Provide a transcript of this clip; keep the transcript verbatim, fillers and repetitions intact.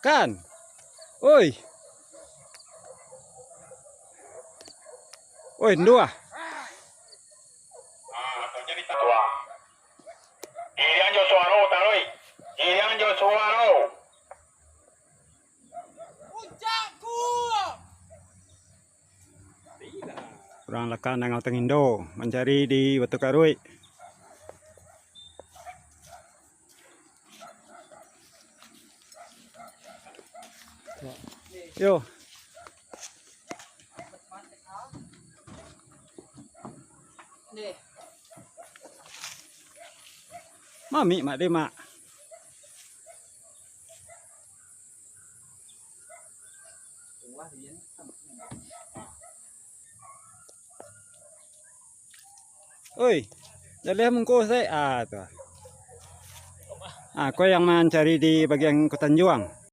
Kan? Oi. Oi, nduah. Iriang jo suaro, Tarui. Iriang jo suaro. Urang Lakan Angau Tangindo mancari di Batu Karuik. Yo. Mamik, Mak, deh, Mak. Oi, jaleh mungko sae. Ah, tu. Ah, ko yang mancari di bagian Kotanjuang.